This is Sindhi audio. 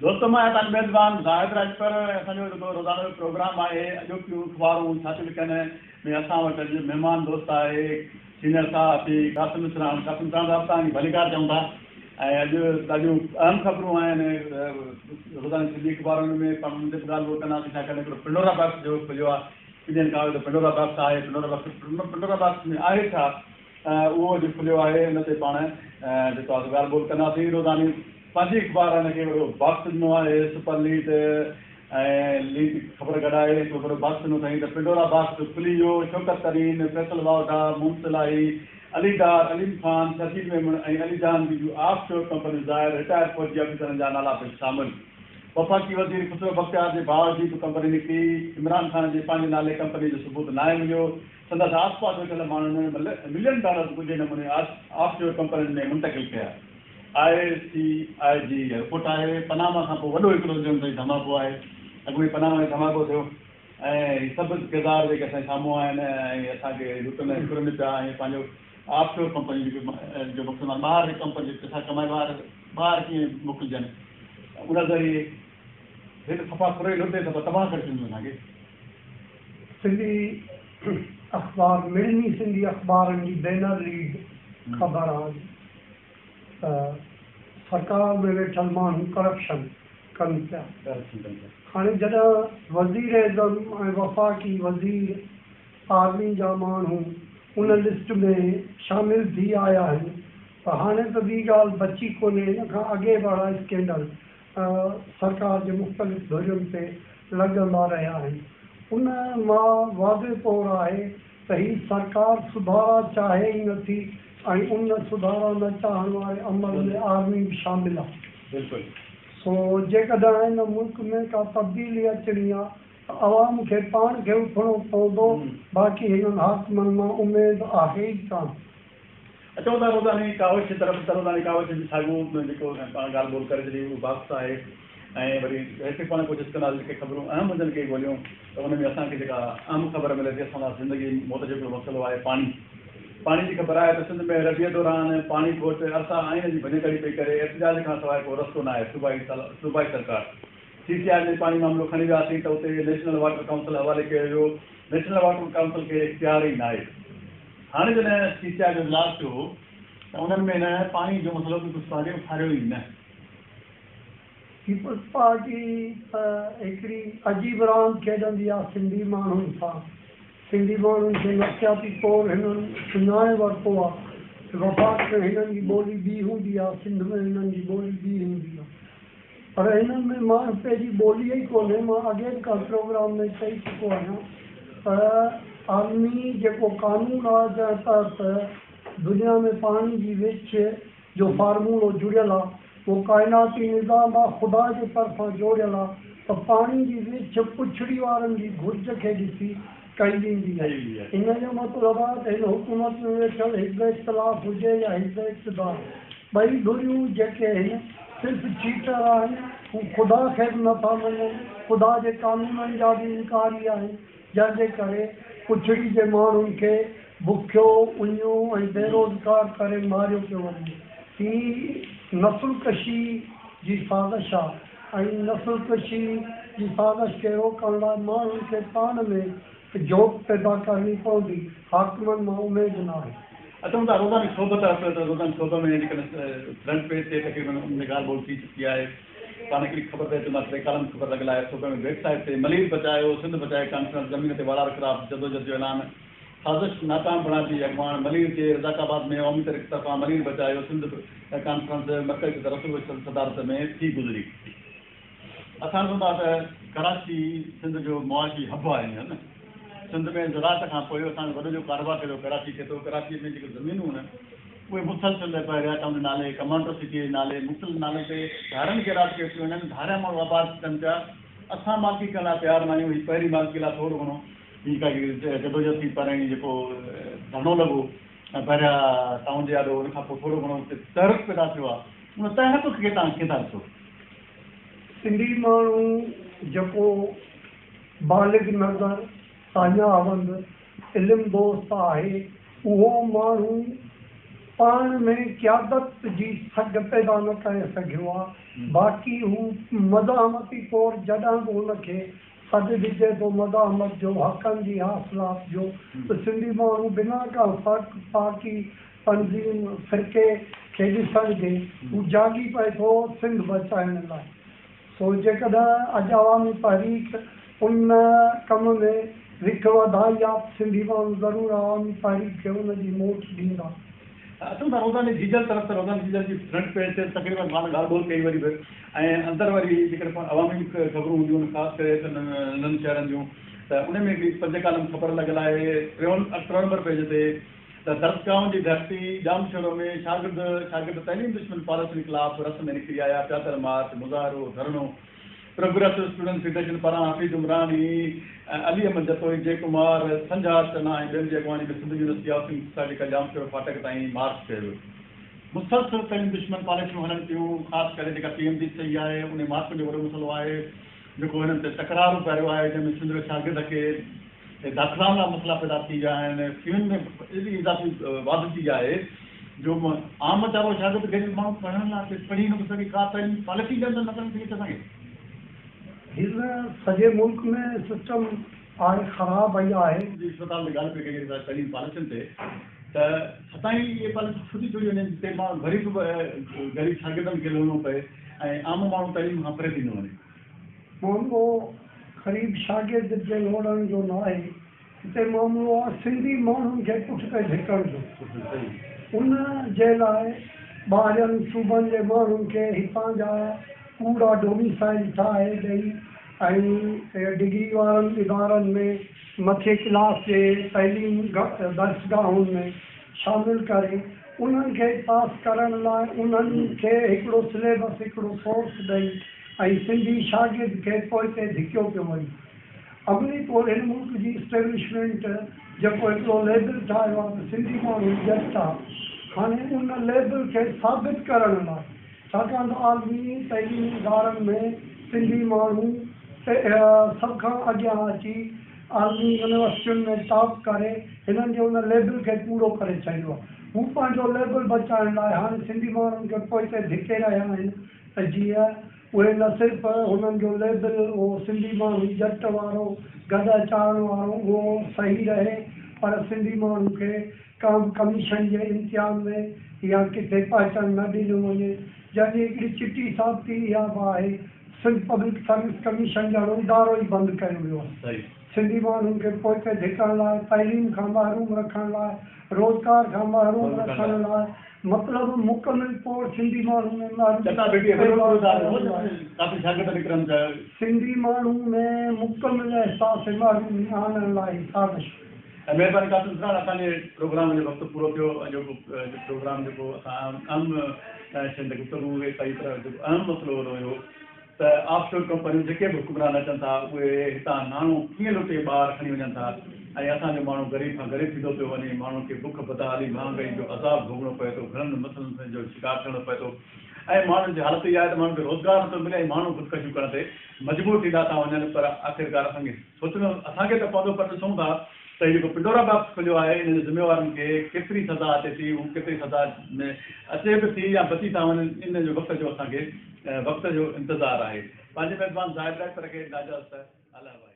دوستو مان آهيان توهان جو ميزبان زاهد راڄپر ۽ اسان جو جيڪو روزانو جو پروگرام آهي اڄوڪيون اخبارون ڇا ٿيون لکن ۾ اسان وٽ اڄ مهمان دوست آهي سينئر صحافي قاسم اسلام قاسم اسلام صاحب توهان کي ڀليڪار چئون ٿا ۽ اڄ ڏاڍيون اهم خبرون آهن روزاني سنڌي اخبارن ۾ پاڻ ان تي به ڳالهه ٻولهه ڪنداسين ڇاڪاڻ هڪڙو پنڊورا باڪس جو کليو آهي ٻن ڏينهن کان اڳ پنڊورا باڪس آهي پنڊورا باڪس پنڊورا باڪس ۾ آهي ڇا اهو اڄ کليو آهي ان تي پاڻ جيڪو آهي سو ڳالهه ٻولهه ڪنداسين. روزاني پنهنجي اخبار هن کي وڏو باڪس ڏنو آهي سپر ليڊ ۽ ليڊ خبر گڏائي هڪڙو وڏو باڪس ڏنو اٿائين ته پنڊورا باڪس کلي ويو، شوڪت ترين، فيصل واوڊا، مونس الاهي، علي ڊار، عليم خان، شرجيل ميمڻ ۽ علي جهانگير جون آف شور ڪمپنيون ظاهر، رٽائرڊ فوجي آفيسرن جا نالا به شامل. وفاقي وزير خسرو بختيار جي ڀاء جي به ڪمپني نڪتي، عمران خان جي پنهنجي نالي ڪمپني جو ثبوت ناهي مليو، سندس آس پاس ويٺل ماڻهن ملين ڊالرز ڳجهي نموني آف شور ڪمپنين ۾ منتقل ڪيا. آء سي آء جي رپورٽ آهي پناما کان پوء وڏو هڪڙو ڄڻ ته ڌماڪو آهي. اڳ ۾ پناما ۾ ڌماڪو ٿيو ۽ هي سڀ ڪردار جيڪي اسان جي سامهون آهن ۽ اسان کي لٽن ۽ ڦرن پيا ۽ پنهنجو آف شور ڪمپني جيڪي جو مقصد آهي ٻاهر ڪمپني پئسا ڪمائي ٻاهر ٻاهر ڪيئن موڪلجن ان ذريعي هي ته صفا ڦري لٽي صفا تباهه ڪري ڇڏيندو اسان کي. سنڌي اخبار مڙني سنڌي اخبارن جي بينر ليڊ خبر آ ته سرڪار ۾ ويٺل ماڻهو ڪرپشن ڪن پيا. هاڻي جڏهن وزيراعظم ۽ وفاقي وزير آرمي جا ماڻهو ان لسٽ ۾ شامل ٿي آيا آهن ته هاڻي ته ٻي ڳالهه بچي ڪونهي ان کان اڳي به اهڙا اسڪينڊل سرڪار جي مختلف ڌرين تي لڳندا رهيا آهن. ان مان واضح طور آهي ته هي سرڪار سڌارا چاهي ئي نه ٿي ۽ ان سڌارا نه چاهڻ واري عمل ۾ آرمي به شامل آهي. بلڪل. سو جيڪڏهن هن ملڪ ۾ ڪا تبديلي اچڻي آهي ته عوام کي پاڻ کي اٿڻو پوندو باقي هنن حاڪمن مان اميد آهي ئي ڪانه. اچون ٿا روزاني ڪاوش جي طرف ته روزاني ڪاوش به ساڳيو جيڪو پاڻ ڳالهه ٻولهه ڪري ڇڏي اهو باڪس آهي ۽ وري هتي پاڻ ڪوشش ڪنداسين جيڪي خبرون اهم هجن ڪي ڳوليون ته ان ۾ اسان کي جيڪا اهم خبر ملي ٿي اسان لاء زندگي موت جو هڪڙو مسئلو آهي پاڻي پاڻي جي خبر آهي ته سنڌ ۾ ربيع دوران پاڻي کوٽ ارسا آئين جي ڀڃڪڙي پئي ڪري احتجاج کان سواء ڪو رستو ناهي صوبائي صوبائي سرڪار سي سي آء ۾ پاڻي معاملو کڻي وياسين ته اتي نيشنل واٽر ڪائونسل حوالي ڪيو ويو نيشنل واٽر ڪائونسل کي اختيار ئي ناهي هاڻي جڏهن سي سي آء جو اجلاس ٿيو هو ته انهن ۾ هن پاڻي جو مسئلو پيپلز پارٽي اٿاريو ئي نه. پيپلز پارٽي ته هڪڙي عجيب راند کيڏندي آ سنڌي ماڻهن سان. سنڌي ماڻهن کي نفسياتي طور هنن سڃاڻي ورتو آ ته وفاق ۾ هنن جي ٻولي ٻي هوندي آ، سنڌ ۾ هنن جي ٻولي ٻي هوندي آ. پر هنن ۾ ماڻهپي جي ٻولي ئي ڪونهي. مان اڳي به ڪنهن پروگرام ۾ چئي چڪو آهيان ته عالمي جيڪو قانون آهي جنهن تحت دنيا ۾ پاڻي جي ورڇ جو فارمولو جڙيل آهي اهو ڪائناتي نظام آهي خدا جي طرفان جوڙيل آهي ته پاڻي جي ورڇ پڇڙي وارن جي گهرج کي ڏسي ڪئي ويندي آهي. ان جو مطلب آهي ته هن حڪومت ۾ ويٺل حزب اختلاف هجي يا حزب اقتدار ٻئي ڌريون جيڪي هن صرف چيٽر آهن هو خدا کي به نه ٿا مڃن خدا جي قانونن جا به انڪاري آهن جنهن جي ڪري پڇڙي جي ماڻهن کي بکيو اڃيو ۽ بيروزگار ڪري ماريو پيو وڃي هي نسل ڪشي جي سازش آ ۽ نسل ڪشي جي سازش کي روڪڻ لاء ماڻهن کي پاڻ ۾ جوت پيدا ڪرڻي پوندي، حاڪمن مان اميد ناهي. اچون ٿا روزاني سوڀ طرف ته روزاني سوڀ ۾ جيڪڏهن فرنٽ پيج تي تقريبن ان تي ڳالهه ٻولهه ٿي چڪي آهي. پاڻ هڪڙي خبر تي اچون ٿا ٽي ڪالم خبر لڳل آهي سوڀ ۾ ويب سائيٽ تي ملير بچايو سنڌ بچايو ڪانفرنس زمين تي والار خلاف جدوجھد جو اعلان سازش ناڪام بڻائجي اڳواڻ ملير جي رزاق آباد ۾ عوامي تحريڪ طرفان ملير بچايو سنڌ ڪانفرنس مرڪزي صدر رسول بخش صدارت ۾ ٿي گذري. اسان ڏسون ٿا ته ڪراچي سنڌ جو معاشي حب آهي هينئر نه سنڌ ۾ زراعت کان پوء اسان جو وڏو جو ڪاروبار ٿئي ٿو ڪراچي ٿئي ٿو ڪراچي ۾ جيڪي زمينون آهن اهي مسلسل بحريا ٽائون جي نالي ڪمانڊر سٽي جي نالي مختلف نالن تي ڌارين کي الاٽ ڪيون پيون وڃن ڌاريا ماڻهو آباد ٿين پيا اسان مالڪي ڪرڻ لاء تيار نه آهيون هي پهرين مالڪي لاء ٿورو گهڻو هي ڪا جدوجهد ٿي پر ۽ جيڪو ڌرڻو لڳو بحريا ٽائون جي آڏو ان کان پوء ٿورو گهڻو اتي تحرڪ پيدا ٿيو آهي ان تحرڪ کي توهان ڪيئن ٿا ڏسو؟ سنڌي ماڻهو جيڪو بالغ نظر، ساڃاهه وند، علم دوست آهي، اهو ماڻهو پاڻ ۾ قيادت جي سگهه پيدا نه ڪري سگهيو آهي. باقي هو مزاحمتي طور جڏهن به هن کي سڏ ڏجي ٿو مزاحمت جو، حقن جي حاصلات جو ته سنڌي ماڻهو بنا ڪنهن فرق، پارٽي، تنظيم، فرقي کي ڏسڻ جي هو جاڳي پئي ٿو سنڌ بچائڻ لاء. سو جيڪڏهن اڄ عوامي تحريڪ ان ڪم ۾ وک وڌائي آ ته سنڌي ماڻهو ضرور عوامي تحريڪ کي ان جي موٽ ڏيندا. اچون ٿا روزاني جيجل طرف ته روزاني جيجل جي فرنٽ پيج تي تقريبن پاڻ ڳالهه ٻولهه ڪئي وري به ۽ اندر وري جيڪڏهن پاڻ عوامي خبرون هونديون آهن خاص ڪري ته ننڍن شهرن جون ته ان ۾ هڪڙي پنج ڪالم خبر لڳل آهي ٽيون ٽيون نمبر پيج تي ته درسگاهن جي ڌرتي ڄامشورو ۾ شاگرد شاگرد تعليم دشمن پاليسين خلاف رس ۾ نڪري آيا پيادل مارچ مظاهرو ڌرڻو پروگريسو اسٽوڊنٽس فيڊريشن پاران حفيظ عمراڻي، علي احمد جتوئي، جي ڪمار، سنجها چنا ۽ ٻين جي اڳواڻي ۾ سنڌ يونيورسٽي هائوسنگ سوسائٽي کان ڄامشورو ڦاٽڪ تائين مارچ ڪيو ويو. مسلسل تعليم دشمن پاليسيون هلن پيون، خاص ڪري جيڪا پي ايم جي صحيح آهي، انهي مارڪن جو وڏو مسئلو آهي، جيڪو هنن تي تڪرار اڀاريو آهي، جنهن ۾ سنڌ جي شاگرد کي داخلائن لاء مسئلا پيدا ٿي ويا آهن، فيون ۾ ايڏي اضافي واڌ ٿي آهي جو عام چارو شاگرد غريب ماڻهو پڙهڻ لاء اچي پڙهي نٿو سگهي، ڪا تعليم پاليسي جي اندر نه پڙهي سگهي ٿي اسان کي. هن سڄي ملڪ ۾ سسٽم آهي خراب ئي آهي. جي اسپتال تي ڳالهه پئي ڪئي وڃي تعليم پاليسين تي ته ستائين اهي پاليسيون ڇو ٿي جوڙيون وڃن جتي ماڻهو غريب غريب شاگردن کي لوڙڻو پئي ۽ عام ماڻهو تعليم کان پري ٿيندو وڃي. معاملو غريب شاگرد جي لوڙڻ جو ناهي هتي معاملو آ سنڌي ماڻهن کي پٺتي ڌڪڻ جو. ان جي لاء ٻاهرين صوبن جي ماڻهن کي هتان جا ڪوڙا ڊوميسائل ٺاهي ڏئي ۽ ڊگري وارن ادارن ۾ مٿي ڪلاس جي تعليم درسگاهن ۾ شامل ڪري انهن کي پاس ڪرڻ لاء انهن کي هڪڙو سليبس هڪڙو سورس ڏئي ۽ سنڌي شاگرد کي پوئتي ڌڪيو پيو وڃي. عملي طور هن ملڪ جي اسٽيبلشمينٽ جيڪو هڪڙو ليبل ٺاهيو آهي ته سنڌي ماڻهو ڄٽ آ، هاڻي ان ليبل کي ثابت ڪرڻ لاء ڇاڪاڻ ته عالمي تعليمي ادارن ۾ سنڌي ماڻهو سڀ کان اڳيان اچي عالمي يونيورسٽين ۾ ٽاپ ڪري هنن جي ان ليبل کي ڪوڙو ڪري ڇڏيو آهي. هو پنهنجو ليبل بچائڻ لاء هاڻي سنڌي ماڻهن کي پوئتي ڌڪي رهيا آهن ته جيئن اهي نه صرف هنن جو ليبل اهو سنڌي ماڻهو ڄٽ وارو، گڏهه چارڻ وارو اهو صحيح رهي پر سنڌي ماڻهو کي ڪنهن به ڪميشن جي امتحان ۾ يا ڪٿي پهچڻ نه ڏنو وڃي جنهن جي هڪڙي چٽي ثابتي اها به آهي سنڌ پبلڪ سروس ڪميشن جهڙو ادارو ئي بند ڪيو ويو آهي سنڌي ماڻهن کي پوئتي ڌڪڻ لاء، تعليم کان محروم رکڻ لاء، روزگار کان محروم رکڻ لاء مطلب مڪمل طور سنڌي ماڻهو ۾ سنڌي ماڻهو ۾ مڪمل احساس محرومي آڻڻ لاء هي سازش هئي. مهرباني قاسم سراج اسان جي پروگرام جو وقت پورو ٿيو اڄوڪو پروگرام جيڪو اسان اهم شين تي گفتگو ڪئي پر جيڪو اهم مسئلو وڏو هيو ته آف شور ڪمپنيون جيڪي به حڪمران اچن ٿا اهي هتان ناڻو ڪيئن لٽي ٻاهر کڻي وڃن ٿا ۽ اسان جو ماڻهو غريب کان غريب ٿيندو پيو وڃي ماڻهن کي بک بدحالي مهانگائي جو عذاب ڀوڳڻو پئي ٿو گهڻن مسئلن جو شڪار ٿيڻو پئي ٿو ۽ ماڻهن جي حالت اها آهي ته ماڻهن کي روزگار نٿو ملي ۽ ماڻهو خودڪشيون ڪرڻ تي مجبور ٿيندا ٿا وڃن پر آخرڪار اسان کي سوچڻو اسان کي ته پوندو پر ڏسون ٿا ته هي جيڪو پنڊورا باڪس کليو آهي ان جي ذميوارن کي ڪيتري سزا اچي ٿي هو ڪيتري سزا ۾ اچي به ٿي يا بچي ٿا وڃن ان جو وقت جو اسان کي وقت جو انتظار آهي. پنهنجي ميزبان زاهد راڄپر کي ڏيندا اجازت الله واهي.